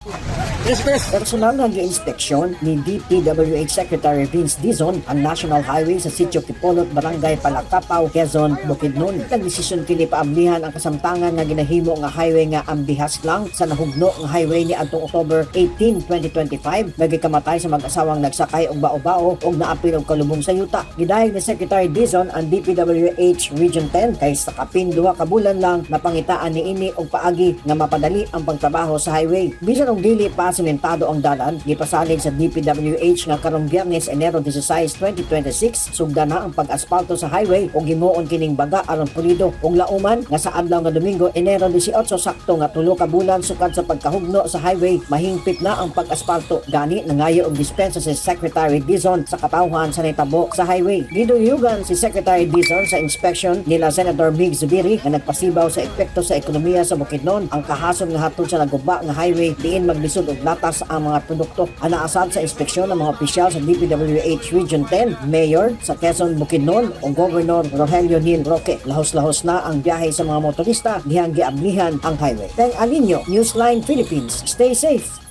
Tres, tres. Personal nga gi-inspeksyon ni DPWH Secretary Vince Dizon ang National Highway sa Sitio Kipolot, Barangay Palakapaw, Quezon, Bukidnon. Nagdesisyon kini paablihan ang kasamtangan nga ginahimo nga highway nga ambihas lang sa nahugno nga highway ni adtong October 18, 2025 nga gikamatay sa mag-asawang nagsakay og bao-bao og naapil og kalubong sa yuta. Gidayeg ni Secretary Dizon ang DPWH Region 10 kay sa kapin 2 ka bulan lang napangitaan niini og paagi nga mapadali ang pagtrabaho sa highway. Bisan og dili pa sementado ang dalan, gipasalig sa DPWH nga karong Biyernes, Enero 16, 2026, sugda na ang pag-aspalto sa highway ug himuon kining baga aron pulido, ug lauman nga sa adlaw nga Domingo, Enero 18, sakto nga 3 ka bulan sukad sa pagkahugno sa highway, mahingpit na ang pag-aspalto. Gani nangayo og dispensa si Secretary Dizon sa katawhan sa nitabo sa highway. Giduyugan si Secretary Dizon sa inspection nila Senator Mig Zubiri nga nagpasibaw sa epekto sa ekonomiya sa Bukidnon ang kahason nga hatod sa naguba nga highway diin maglisod og latas ang mga produkto. Anaasad sa inspeksyon ng mga opisyal sa DPWH Region 10, Mayor sa Quezon, Bukidnon o Governor Rogelio Neil Roque. Lahos-lahos na ang biyahe sa mga motorista dihang giablihan ang highway. Peng Alinio, Newsline Philippines. Stay safe.